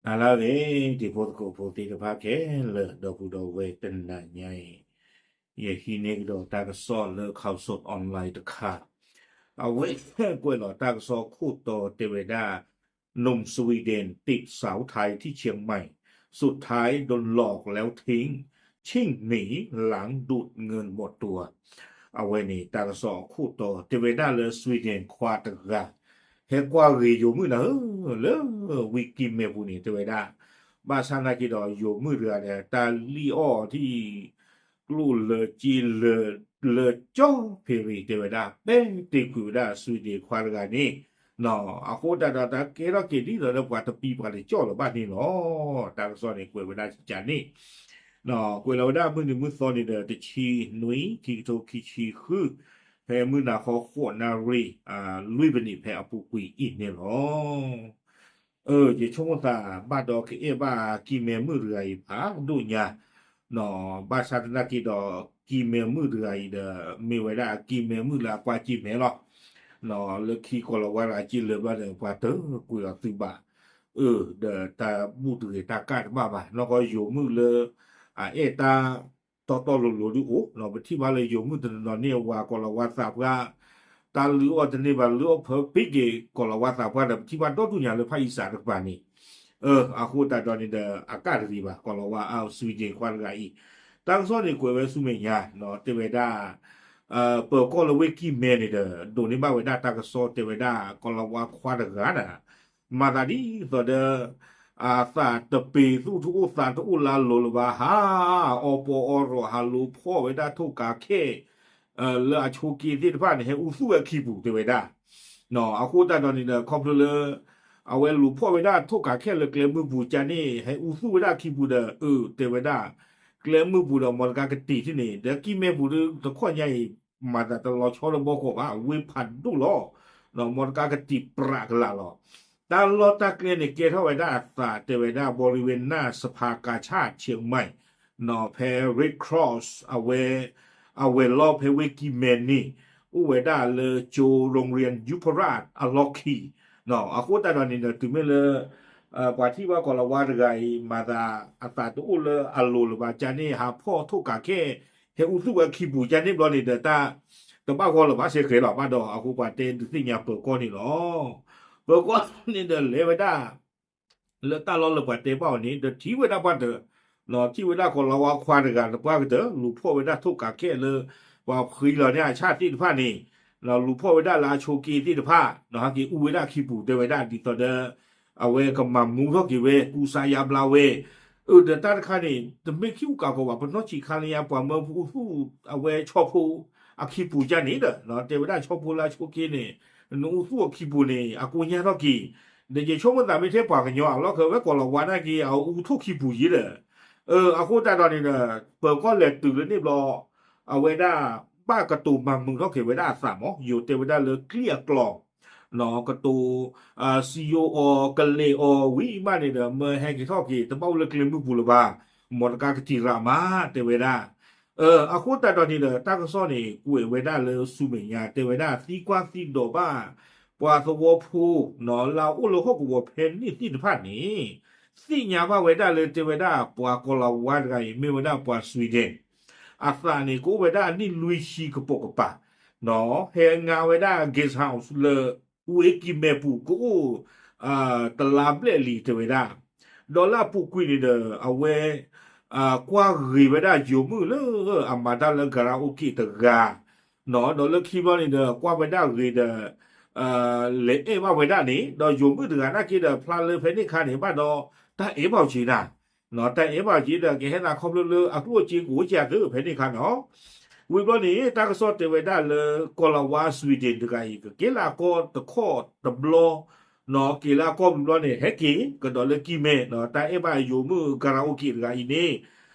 နၤလၢအဂ့ၤ တံၤဖိသကိးဖိသ့ၣ်တဖၣ်ခဲလၢာ် ဒီပုၢ်ဒီဝဲၢ်တနၤညါအံၤ, ယဟံးန့ၢ်ကဒီးတၢ်ကစီၣ်လၢ Khaosod Online တခါ, အဝဲကွဲးလီၤတၢ်ကစီၣ်ခိၣ်တီတဲဝဲဒၣ် หนุ่มสวีเดนติดสาวไทยที่เชียงใหม่ สุดท้ายโดนหลอกแล้วทิ้ง ชิ่งหนีหลังดูดเงินหมดตัว အဝဲန့ၣ် တၢ်ကစီၣ်အခိၣ်တီတဲဝဲဒၣ်လၢ Sweden ခွါတဂၤ ဟဲကွၢ်ဂ့ၤယိၤမုၣ်နၤဧၢ, လၢဝံၤကံၢ်မဲာ်ပူၤန့ၣ် တဲဝဲဒၣ်, ဘၣ်ဆၣ်နာ်က့ဒီး ယိၤမုၣ်တဂၤဒီး တၢ်လံၣ်အီၣ်ထံၣ် ကျိၣ်လၢက့လၢ လၢကၠီဖ့ရံၤ တဲဝဲဒၣ် ပဲတ့ၢ်ကွံာ်ဝဲဒၣ် Sweden ခွါတဂၤန့ၣ်, အဃိသတးဒီး တၢ်ကဲထီၣ်က့ၤဒ်သိးဒီး ပှၤတပံၤပှၤတကၠီလၢၤဘၣ်န့ၣ်လီၤ. တၢ်ကစီၣ်န့ၣ် ကွဲးဝဲဒၣ်ကကန့ၣ် ကွဲးလီၤဝဲဒၣ်မုၢ်နံၤမုၢ်သီန့ၣ်ဒီး တဆံနွံ ခံကထိခံဆံဃု, ဖဲမုၢ်နၤဃီ ဃိးနၣ်ရံၣ် လွံၢ်မံးနံး ဖဲအပူၤကွံာ်အံၤန့ၣ်လီၤ. ယဆိကမိၣ်သးဘၣ်ဒီး ကအဲၣ်ဘၣ်ကံၢ်မဲာ်မုၣ်တဂၤအံၤဖးဒိၣ်ညါ, ဘၣ်ဆၣ်သနာ်က့ဒီး ကံၢ်မဲာ်မုၣ်တဂၤအံၤဒီး မ့ၢ်ဝဲဒၣ်အကံၢ်မဲာ်မုၣ်လၢအကွၢ်ကံၢ်မဲာ်လီၤ. လၢခံကီၢ်လီၤဝါတဂၤက့လၢၤဘျီဒီး ပှၤတကွံာ်အီၤသုးဘၣ်, အၢ ဒီးတၢ်ဘူၣ်တဂ့ၤတၢ်ကၣ်တဘၣ်ဘၣ်, နီၢ်ကီၢ်ယိၤမုၣ်လၢ အအဲၣ်တၢ် တီတီလိၤလိၤဒုအိၣ်, ပထံၣ်ဘၣ်လၢယိၤမုၣ်တနီၤနီၤန့ၢ်ဝၤကီၢ်လီၤဝါသးပှၢ်, တၢ်လုၢ်အီၣ်တန့ၢ်ဘၣ် လုၢ်အီၣ်ဖၢပ့က့ၤကီၢ်လီၤဝါသးပှၢ်ဒီး ပထံၣ်ဘၣ်ဒီဒူၣ်ညါလၢဖၣ်အံစးတကပၤန့ၣ်, အဃိသတးဒီးန့ၣ်ဒီး အကၣ်တဂ့ၤဘၣ် ကီၢ်လီၤဝါအ Sweden ခွါတဂၤအံၤ, တၢ်ကစီၣ်န့ၣ်ကွဲးဝဲဆူမဲာ်ညါ, တဲဝဲဒၣ် ပၢၤကီၢ်လၢဝ့ၢ်ကံၢ်မဲာ်န့ၣ်ဒီး ဒိးန့ၢ်ဘၣ်ဝဲဒၣ်တၢ်ကစီၣ်တဲဝဲဒၣ် ကီၢ်လီၤဝါခွါတဂၤဒီး မၤသးဒ်သိးဒီး အသးတပ့ၤ သူၣ်တအိၣ်သးတအိၣ်လၢအလိၤလၢၤဘၣ် ဟးအီပီအီရီၤ ဟးလူၤဖီၣ်ဝဲဒၣ်ထိၣ်ကးခဲၣ် လၢအဆိးက့သ့ၣ်တဖၣ်န့ၣ် ဟဲအူသူၣ်ဝဲခံပူၤတဲဝဲဒၣ်, အဃိသတးဒီးန့ၣ်ဒီး ခီဖျိလၢ အဝဲလူၤဖီၣ်ဝဲဒၣ်ထိၣ်ကးခဲၣ်လၢကျဲမုၢ်ပူၤကန့ၣ် ဟဲအူသူၣ်ဝဲဒၣ်ခံပူၤဒီး အၢ တဲဝဲဒၣ် ကျဲမုၢ်ပူၤဒီး မီတကါကတံာ်ထံၣ်န့ၣ် ဒီးကံၢ်မဲာ်ပူၤဒီး တခီညါအံၤ မၤသးတလီၤဆီတဘီကီးဘၣ် ဝ့ၢ်ဖးဒိၣ်လီၤ, မီတကါကတံာ်ပြးကလာ်လီၤ. တၢ်လီၢ်တၢ်ကျဲန့ၣ် ကဲထီၣ်ဝဲဒၣ်အသးတဲဝဲဒၣ် บริเวณหน้าสภากาชาดเชียงใหม่ ဖဲ Red Cross အဝဲ အဝဲၤလီၢ်ဖဲဝ့ၢ်ကံၢ်မဲာ်န့ၣ် အိၣ်ဝဲဒၣ်လၢကၠိ โรงเรียนยุพราช အလီၢ်ခံ, အဃိသတးဒီးန့ၣ်ဒီး တုၤမ့ၢ်လၢ ပှၤထံၣ်ဘၣ်ကီၢ်လီၤဝါတဂၤအံၤ မၤသးအသးတအိၣ်လၢအလိၤလၢၤဘၣ်ကန့ၣ် ဟးဖီၣ်ထိၣ်ကးခဲၣ် ဟဲအူသူၣ်ဝဲခံပူၤကန့ၣ်ဘျီန့ၣ်ဒီး တၢ်တဘၣ်ဂီၢ်လၢၤဘၣ်စ့ၢ်ကီးလီၤ. ဘၣ်ဒီးအဃိ ပှၤတဲဒုးသ့ၣ်ညါပၢၤကီၢ်န့ၣ်လီၤ. ပၢၤကီၢ်န့ၣ်ဒီးလဲၤဝဲဒၣ် လၢတၢ်လီၢ်လၢပှၤတဲဘၣ်အီၤန့ၣ် ဒီးထံၣ်ဝဲဒၣ်ပှၤတ ထံၣ်ဝဲဒၣ်ကီၢ်လီၤဝါခွါတဂၤ တပှၢ်ကတၢၢ် လူၤဖီၣ်ဝဲဒၣ်ထိၣ်ကးခဲၣ်လၢ ပှၤဖှံလီၤန့ၢ်အဆၣ်သ့ၣ်တဖၣ်န့ၣ်, လူၤဖီၣ်ဝဲဒၣ်လၢအဆိးက့သ့ၣ်တဖၣ် ဟဲက့ၤအူဝဲဒၣ်ခံပူၤ တဲဝဲဒၣ်ဒ်သိးဒီး အဝဲကမၤမူထီၣ်က့ၤဝဲ ကူစါယါဘျါဝဲ, အၢ ဒီးတၢ်တခါန့ၣ် တမ့ၢ်ခံကၢ်ကီးဘၣ် ပနီၢ်ဆံးခါလၢညါ ပှၤမၢဖူသူၣ် အဝဲဆီဖိအခံပူၤကန့ၣ်ဒီး တဲဝဲဒၣ်ဆီဖိလၢအဆိးက့န့ၣ် နအူသူၣ်အခံပူၤန့ၣ် အကိညါထီၣ်က့ၤ, ဒီးယဆိကမိၣ်သးမ့ၢ်ထဲပှၤကညီအလီၢ်ခဲ ဝဲကီၢ်လီၤဝါနာ်က့ အအူထိၣ်ခံပူၤယံၤဒီး, အဃိသတးဒီးန့ၣ်ဒီး ပၢၤကီၢ်လဲၤတုၤလၢန့ၣ်ဘျီ အဝဲဒၣ် ဘၣ်ကတိၤမၤမုာ်ထီၣ်က့ၤဝဲဒၣ်အသးမး ယိၤတဲဝဲဒၣ်လၢကျံၣ်အကျီၤ ကတိၤ စံယိၤအီၤ ကလဲၤအီၤ ဝံၤမးန့ၣ်ဒီး မၢဟဲက့ၤထီၣ်က့ၤ တဘၣ်အိၣ်လၢကျဲမုၢ်ပူၤလၢၤဘၣ်, မီတကါကတံာ်ရးမး တဲဝဲဒၣ်, အဃိသတးဒီးန့ၣ်ဒီး တၢ်ကစီၣ်န့ၣ် ကွဲးဝဲဒၣ်လၢဆူမဲာ်ညါ တဲဝဲဒၣ် သံကွၢ်သံဒိးဘၣ် ပှၤသဝီဖိ လၢအအိၣ်လၢဟီၣ်ကဝီၤဖဲန့ၣ်သ့ၣ်တဖၣ်န့ၣ် သ့ၣ်ညါဘၣ်ဝဲဒၣ်လၢတဲဝဲဒၣ် ပှၤကီၢ်လီၤဝါတဂၤအံၤ မ့ၢ်ဝဲဒၣ်ပှၤ Sweden အသးန့ၣ် ကအိၣ်ဝဲဒၣ်အနံၣ်လွံၢ်ဆံကပိာ်ကပၤ, ဟဲငါဝဲဒၣ် guest house လၢ ဝ့ၢ်ကံၢ်မဲာ်ပူၤကအိၣ် တလါဘျဲၣ်လံ တဲဝဲဒၣ်, ဒီးလၢအပူၤကွံာ်န့ၣ်ဒီး အဝဲ ကွၢ်ဂ့ၤဝဲဒၣ်ယိၤမုၣ်လၢအမၤတၢ်လၢ karaoke တဂၤ, ဒီးလၢခံဘျီန့ၣ်ဒီး ကွၢ်ဝဲဒၣ်ဂ့ၤဒီး လဲၤအဲၣ်ဘၣ်ဝဲဒၣ်န့ၣ် ဒီးယိၤမုၣ်တဂၤနာ်က့ဒီး ဖျါလၢဖဲန့ၣ်ခါန့ၣ် ဘၣ်ဒီးတၢ်အဲၣ်ဘၣ်အီၤက့နၤ, တၢ်အဲၣ်ဘၣ်အီၤက့ဒီး ကဟဲသးခီဖျိလၢအကျိၣ်အစ့ကအိၣ်ကဲသ့ဖဲန့ၣ်ခါနီၤ, ဝံၤဘျီန့ၣ် တၢ်ကစီၣ်တဲဝဲဒၣ်လၢ ကီၢ်လီၤဝါ Sweden တဂၤအံၤ ကက့ၤလၢအကီၢ်တခီတဘျီ က့ၤလၢအကီၢ်ဝံၤဘျီန့ၣ် ဟဲက့ၤ ကဒီးလၢကံၢ်မဲာ် တၢ်အဲၣ်ဘၣ်ယိၤမုၣ် karaoke တဂၤအံၤန့ၣ်,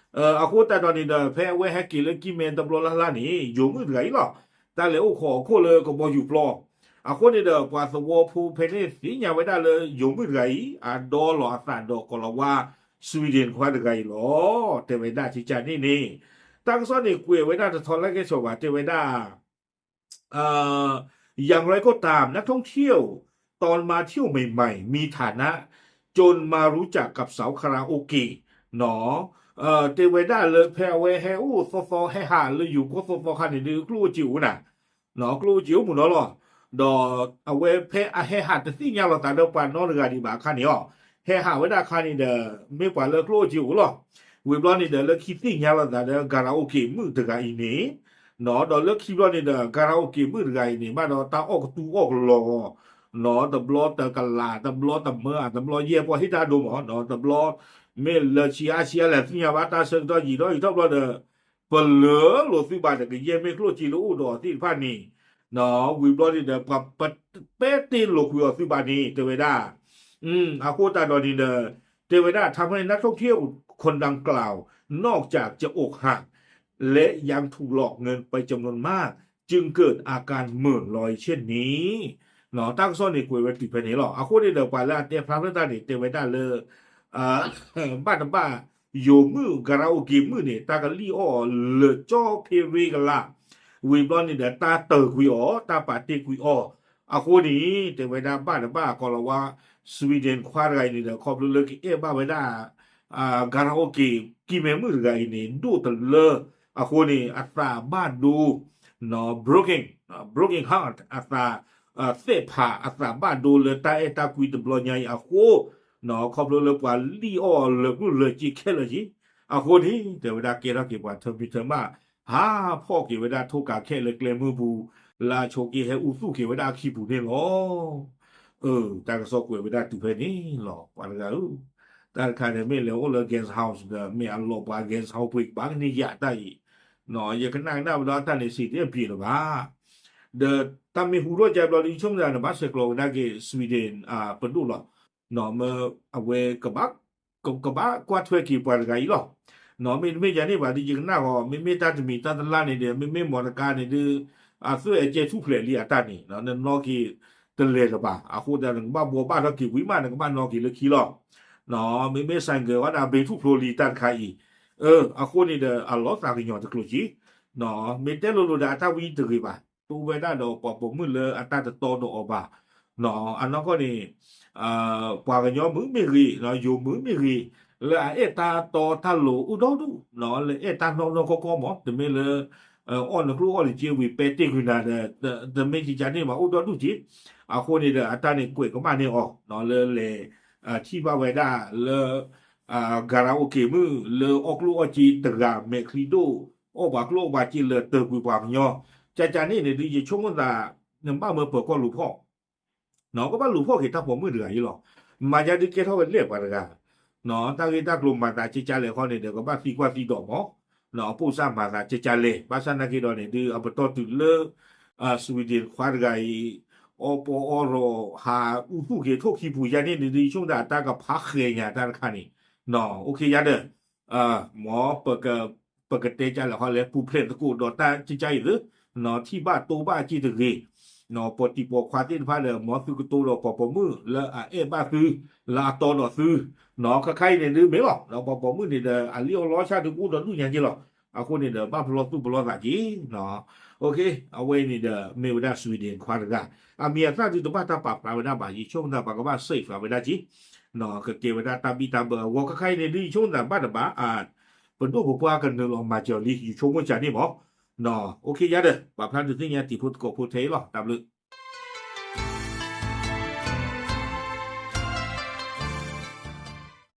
အဃိသတးဒီးန့ၣ်ဒီး ဖဲအဝဲဟဲက့ၤလၢကံၢ်မဲာ်တဘျီလၢ်လၢ်န့ၣ် ယိၤမုၣ်တဂၤအံၤလီၤ တၢ်လဲၤအိၣ်ခိးအခိၣ်လၢကဘီယူၤပျီ, အဃိန့ၣ်ဒီး ပှၤသဝီဖိဖဲန့ၣ်သ့ၣ်ညါဝဲဒၣ်လၢယိၤမုၣ်တဂၤအံၤ အဒီလီၤအသးဒီးကီၢ်လီၤဝါ Sweden ခွါတဂၤအံၤလီၤ တဲဝဲဒၣ်ကကန့ၣ်န့ၣ်, တၢ်ကစီၣ်န့ၣ်ကွဲးဝဲဒၣ်တထီလၢကဲဆိးဘၣ် တဲဝဲဒၣ် อย่างไรก็ตาม นักท่องเที่ยว ตอนมาเที่ยวใหม่ๆ มีฐานะ จนมารู้จักกับสาวคาราโอเกะ နီၤ တဲဝဲဒၣ်လၢဖဲအဝဲဟဲအိၣ်သီသီ ဟဲဟးလၢယိၤကီၢ်သီသီခါန့ၣ်ဒီး ကျိၣ်အိၣ်စ့အိၣ်နၤ ကျိၣ်အိၣ်စ့အိၣ်မုၢ်နီၤလီၤ. ဒီးအဝဲဖဲအဟဲဟးတသ့ၣ်ညါလိာ်သးဒီးပှၤနီတဂၤဒံးဘၣ်အခါန့ၣ်အီၤ, ဟဲဟးဝဲဒၣ်အခါန့ၣ်ဒီး မ့ၢ်ပှၤလၢကျိၣ်အိၣ်စ့အိၣ်လီၤ. ဝံၤဘျီန့ၣ်ဒီးလၢခံသ့ၣ်ညါလိာ်သးဒီး ကၤရၤအိၣ်က့ၤမုၣ်တဂၤအံၤန့ၣ် နီၤ ဒီးလၢခံဘျီန့ၣ်ဒီး ကၤရၤအိၣ်က့ၤမုၣ်တဂၤအံၤန့ၣ် ဘၣ်ဒီးတၢ်အီၣ်ကသူအီၣ်ကလီၤ နီၤ တဘျီတကလး တဘျီတမၢ တဘျီယဲၢ်ပီၢ်ဟ့ၣ်တၢ်ဒိမး နီၤ တဘျီ မ့ၢ်လၢဆံးအါဆံးအါလဲၣ်သ့ၣ်ညါဘၣ် တၢ်ဆၢကတီၢ်ယံာ်ထီၣ်ယံာ်ထီၣ်ဘျီဒီး ပလၢလိာ်သုဘၣ်ဒီး ကယဲၢ်မ့ၢ်ကျိၣ်စ့လၢအိၣ်ဒီးအီၤသ့ၣ်တဖၣ်န့ၣ် နီၤ ဝံၤဘျီန့ၣ်ဒီး ပှၤပ ပဲတ့ၢ်လိာ်ကွံာ်အီၤသုဘၣ်န့ၣ် တဲဝဲဒၣ် အဃိသတးဒီးန့ၣ်ဒီး တဲဝဲဒၣ် ทำให้นักท่องเที่ยวคนดังกล่าว นอกจากจะอกหัก และยังถูกหลอกเงินไปจำนวนมาก จึงเกิดอาการเหม่อลอยเช่นนี้ နီၤ တၢ်ကစီၣ်န့ၣ်ကွဲးဝဲတုၤဖဲန့ၣ်လီၤ. အဃိန့ၣ်ဒီး ပှၤလၢအတဲဖျါဖျၢၣ်တၢ်န့ၣ် တဲဝဲဒၣ်လၢ ဘၣ်တဘၣ် ယိၤမုၣ် ကၤရၤအိၣ်က့ၤမုၣ်န့ၣ် တၢ်ကလံၣ်အီၣ်အီၤလၢာ်ကၠီဖ့ရ့ကလး, ဝံၤဘျီန့ၣ်ဒီး တၢ်တၢၢ်ကွံာ်အီၤ တၢ်ပာ်တ့ၢ်ကွံာ်အီၤ, အဃိန့ၣ် တဲဝဲဒၣ်ဘၣ်တဘၣ် ကီၤလၤဝါ Sweden ခွါတဂၤအံၤန့ၣ်ဒီး ခီဖျိလၢကအဲၣ်ဘၣ်ဝဲဒၣ် ကၤရၤအိၣ်က့ၤ ကံၢ်မဲမုၣ်တဂၤအံၤန့ၣ် ဒိၣ်တလၢ, အဃိန့ၣ် အသးဘၣ်ဒိ broken broken heart အသး သဲးဖးအသးဘၣ်ဒိလၢတၢ်အဲၣ်တၢ်ကွံတဘျီညါအံၤအဃိ, ခီဖျိလၢပှၤလံၣ်အီၣ်လၢာ်ကျိၣ်လၢာ်စ့ခဲလၢာ်က့ၤ, အဃိန့ၣ် တဲဝဲဒၣ်ကဲထီၣ်က့ၤပှၤထၢမံၤထၢမး, ဟးဖီၣ်က့ၤဝဲဒၣ်ထိၣ်ကးခဲလၢာ်ကျဲမုၢ်ပူၤ, လၢအဆိးက့ဟဲအူသူၣ်က့ၤဝဲဒၣ်အခံပူၤန့ၣ်လီၤ. တၢ်ကစီၣ်ကွဲးဝဲဒၣ်တုၤဖဲန့ၣ်လီၤ ပှၤတဂၤဧၢ, တၢ်တခါန့ၣ် မ့ၢ်လဲၤအိၣ်လၢ guest house ဒီး မ့ၢ်အလီၤပှၤ guest house ပှ့ၤကဘၣ်ကန့ၢ်ယၤတၢ်အံၤ, ယကနၣ်ကနၣ်ဝဲဒီးတၢ်န့ၣ် စံးတအဲၣ်ပှ့ၤလၢၤဘၣ်, ဒီးတၢ်မ့ၢ်ဟူထီၣ်ကဘျီဒီး ယဆိကမိၣ်သးန့ၣ် ဘၣ်ဆဲးကျိးဝဲဒၣ်က့ၤ Sweden ပဒိၣ်လီၤ, မ့ၢ်အဝဲ ကဘၣ်ကွၢ်ထွဲက့ၤပှၤတဂၤအံၤလီၤ. နီၤ မ့တမ့ၢ်ယၤန့ၣ်ဘၣ်ဒီး ယကနၣ်ဃီ မ့မ့ၢ်တၢ်တမံၤတၢ်တလါန့ၣ်ဒီး မ့မ့ၢ်မီတကါန့ၣ်ဒီး အသွဲၣ်အကဲထူၣ်ဖျဲးလံအတၢ်န့ၣ် နနီၣ်က့ၤတလဲၤလၢၤဘၣ်. အဃိသတး နကဘၣ်ဘှီဘၣ်ထီၣ်က့ၤဝံၤမး နကဘၣ်နီၣ်က့ၤလၢခံလီၤ. နီၤ မ့မ့ၢ် ဆိုင်ကယ် ဝဲဒၣ်ဘ့ထူၣ်ဖျိလံတၢ်တခါအံၤ, အဃိန့ၣ်ဒီး အလီၤသးကညီၤတကျိၤက့ၤ, နီၤ မ့ၢ်တဲလိၤလိၤဒီးအတၢ်ဝံတဂ့ၤဘၣ်, တိဝဲဒၣ်ဒီးပှၤပိာ်မုၣ်လၢအတၢ်တတီဒီးအီၤဘၣ်, နီၤ အနီၢ်ကီၢ်န့ၣ် ပှၤကညီမုၣ်မ့ၢ်ဂ့ၤ, ယိၤမုၣ်မ့ၢ်ဂ့ၤ, လၢအအဲၣ်တၢ်တီတၢ်လိၤအိၣ်ဒီဒူၣ်, လၢအဲၣ်တၢ်နီၢ်နီၢ်ကီၢ်ကီၢ်မး, တမ့ၢ်လၢ အီၣ်နကျိၣ်အီၣ်နစ့ဝံၤပဲတ့ၢ်ကွံာ်နၤဒီး တမ့ၢ်ကကန့ၣ်ဘၣ်အိၣ်ဒီဒူၣ်က့ၤ, အဃိန့ၣ်ဒီး အတၢ်န့ၣ်ကွဲးကမၣ်န့ၢ်အီၤ လၢလဲၤ ထံၣ်ဘၣ်ဝဲဒၣ်လၢ ကၤရၤအိၣ်က့ၤမုၣ် လၢအီၣ်ကျိၣ်အီၣ်စ့တဂၤမဲာ်ချံဒိၣ်, အီၣ်ပှၤကျိၣ်အီၣ်ပှၤစ့လၢာ်တၢၢ်ကွံာ်ပှၤကညီ, ကကန့ၣ်န့ၣ်ဒုး ယဆိကမိၣ်သး နဘၣ်မၢပၢၤကီၢ်လူၤဖီၣ် ကဘၣ်လူၤဖီၣ်က့ၤတၢ်ပိာ်မုၣ်တဂၤအံၤလီၤ. မၤယါဒုးကဲထီၣ်ဝဲလဲၣ်ပှၤတဂၤ, တၢ်ဂ့ၢ်တၢ်ကျိၤမၤသးကကလဲၣ်ခီန့ၣ်ဒီး ကဘၣ်သံကွၢ်သံဒိးမး, အပိၢ်စၢ်မၤသးကကလဲၣ်, ဘၣ်ဆၣ်နာ်က့ဒီးန့ၣ်ဒုး အပတီၢ်တုၤလၢ Sweden ခွါတဂၤအံၤ အီၣ်ပီအီၣ်ရီၣ် ဟးအူသူၣ်က့ၤထိၣ်ခံပူၤယါန့ၣ်န့ၣ်ဒုး ယဆိကမိၣ်သးတၢ်ကဖးဃဲၤညါတၢ်တခါန့ၣ်, အိၣ်ခ့ယါဒီး မ် ပကတဲကလဲၣ်ဃီလဲၣ် ပူၤဖျဲးသကိးဒီးတၢ်ကကအံၤသု, ထံၣ်ဘၣ်တိဘၣ်က့ၤတဂ့ၤ, ပှၤတံၤပှၤခွါသ့ၣ်တဖၣ်ဒီး မ်သုကတိၤဒီးပှၤပိာ်မုၣ်လၢအအဲၣ်ဘၣ်သု, လၢအတီဒီးသု, ခါခါအံၤန့ၣ်ဒုးမ့ၢ်လီၤ, ပှၤပိာ်မုၣ်န့ၣ်ဒီး အလံၣ်အီၣ်လီအီၣ်ဆၣ်ဒုးကအိၣ်ဒီဒူၣ်ညါက့ၤလီၤ. အဃိန့ၣ်ဒီး ဘၣ်ပလီၢ်သူၣ်ပလီၢ်သးက့ၤ, အဝဲအံၤန့ၣ်ဒီး မ့ၢ်ဝဲဒၣ် Sweden ခွါတဂၤ, အမံၤအသၣ်ဒုးတဘၣ်တၢ်ပာ်ဖျါဝဲဒၣ်ဘၣ်, ယဆိကမိၣ်သးပှၤကဘၣ် safe ဝဲဒၣ်က့ၤ, ကကဲဝဲဒၣ်တၢ်ဘံၣ်တၢ်ဘၢအဂီၢ် ခါခါအံၤန့ၣ်ဒုး ယဆိကမိၣ်သးဘၣ်တဘၣ် ပဒိၣ်ပပှၢ်ကနုာ်လီၤမၤစၢၤလံ ယဆိကမိၣ်ကန့ၣ်မး, အိၣ်ခ့ယါဒီး ပာ်ဖျါဒုးသ့ၣ်ညါတံၤဖိသကိးဖိထဲအံၤလီၤ. တၢ်ဘျုး